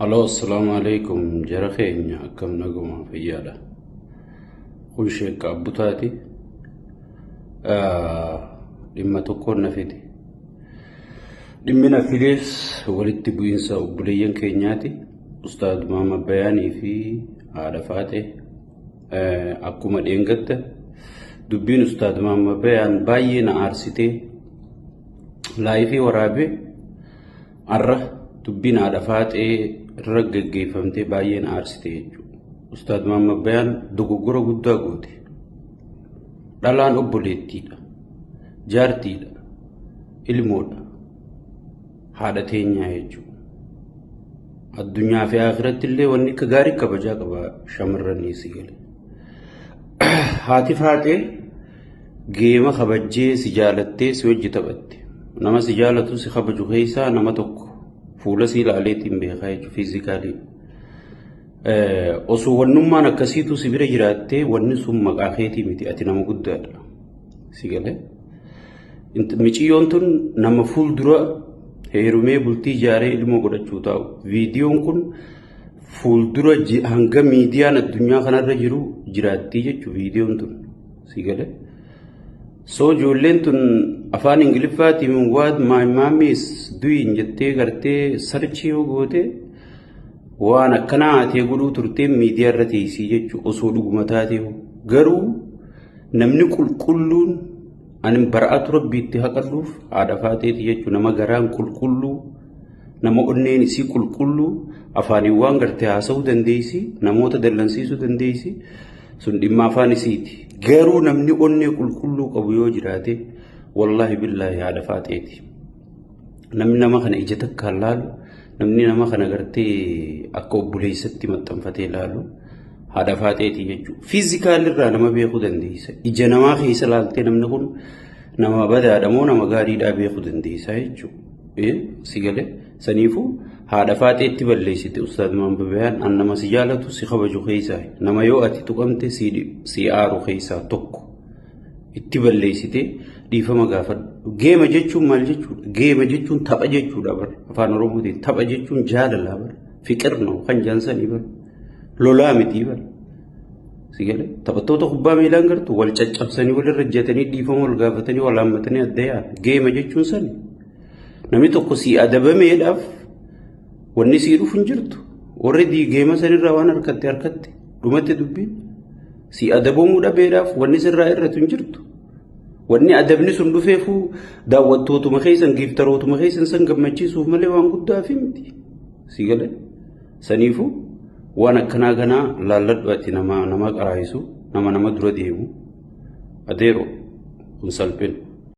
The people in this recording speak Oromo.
Aloo, assalaamu alaikum, jara keenya, akkam naguma fayyaadha. Kun Sheekka Abbutaati. Dhimma tokkoon na fide. Dhimmi na fides walitti bu'iinsa obboleeyyan keenyaati. Ustaad Muhammad Bayaanii fi haadha Faaxee. Akkuma dheengadda dubbiin Ustaad Muhammad Bayaan baay'ee na aarsitee live waraabee, har'a dubbiin haadha Faaxee irra geggeeffamtee baay'ee na aarsite jechuudha. Ustaad Muhammad Bayaan dogoggora guddaa goote. Dhalaan obboleettiidha. Jaartiidha. Ilmoodha. Haadha teenyaa jechuudha. Addunyaa fi akhiratti illee wanni akka gaarii kabajaa qaba shamarranii si gale. Haati Faaxee geema kabajjee si jaalattee si wajji taphatte. Nama si jaalatu, si kabaju keessaa nama tokko fuula si ilaaleetiin beekaa jechuudha, physically. Osoo wannummaan akkasiitu si bira jiraattee, wanni sun maqaa keetii miti, ati nama guddaadha. Si galee. Miciyyoon tun nama fuuldura heerumee bultii ijaaree ilmoo godhachuu taa'u. Viidiyoon kun fuuldura hanga miidiyaan addunyaa kanarra jiru jiraattii jechuudha viidiyoon tun. Si galee. So ijoolleen tun afaan Ingiliffaatiin "What my mommy is doing" jettee gartee search yoo goote, waan akkanaa haatee godhuu turtee miidiyaa irra teessii jechuudha osoo dhuguma taatee. Garuu namni qulqulluun ani bara'atu rabbiitti haqadhuuf haadha Faaxeeti jechuudha. Nama garaan qulqulluu, nama onneen isii qulqulluu, afaaniin waan gartee haasa'uu dandeessi, namoota dallansiisuu dandeessi, sun dhimma afaan isiiti. Garuu namni onnee qulqulluu qabu yoo jiraate, wallaahi billaahi, haadha Faaxeeti. Namni nama kana ija takkaan laalu, namni nama kana gartee akka obboleessatti maxxanfatee laalu haadha Faaxeeti jechuudha. Physical irraa nama beekuu dandeessa. Ija namaa keessa laaltee namni kun nama badaadha moo nama gaariidhaa beekuu dandeessa jechuudha. Si galee? Saniifuu haadha Faaxeetti balleessite, Ustaad Maambabayaan. An nama si jaalatu, si kabaju keessaa, nama yoo ati tuqamte si aaru keessaa tokko itti balleessite, dhiifama gaafadhu. Geema jechuun maal jechuudha? Geema jechuun tapha jechuudha bara. Afaan Oromootiin tapha jechuun jaalala bara. ፍቅር ነው kan jaansanii bara. Lolaa miti bara. Si galee? Taphattoota kubbaa miilaan gartuu wal caccabsanii, walirra ejjetanii, dhiifama wal gaafatanii, wal haammatanii adda yaa'an. Geema jechuun sani. Namni tokko si adabameedhaaf wanni sii dhufu hin jirtu. Warri geema sanirraa waan harkatte harkatte dhumatti dubbiin. Si adabamuu dhabeedhaaf wanni sirraa irratu hin jirtu. Wanni adabni sun dhufeefuu daawwattootuma keessan, gifterootuma keessan san gammachiisuuf malee waan guddaa fi miti. Si galee? Saniifuu waan akkanaa kanaa laalladhu. Ati nama nama qaraayisu, nama nama dura deemu. Adeero, kun salphina.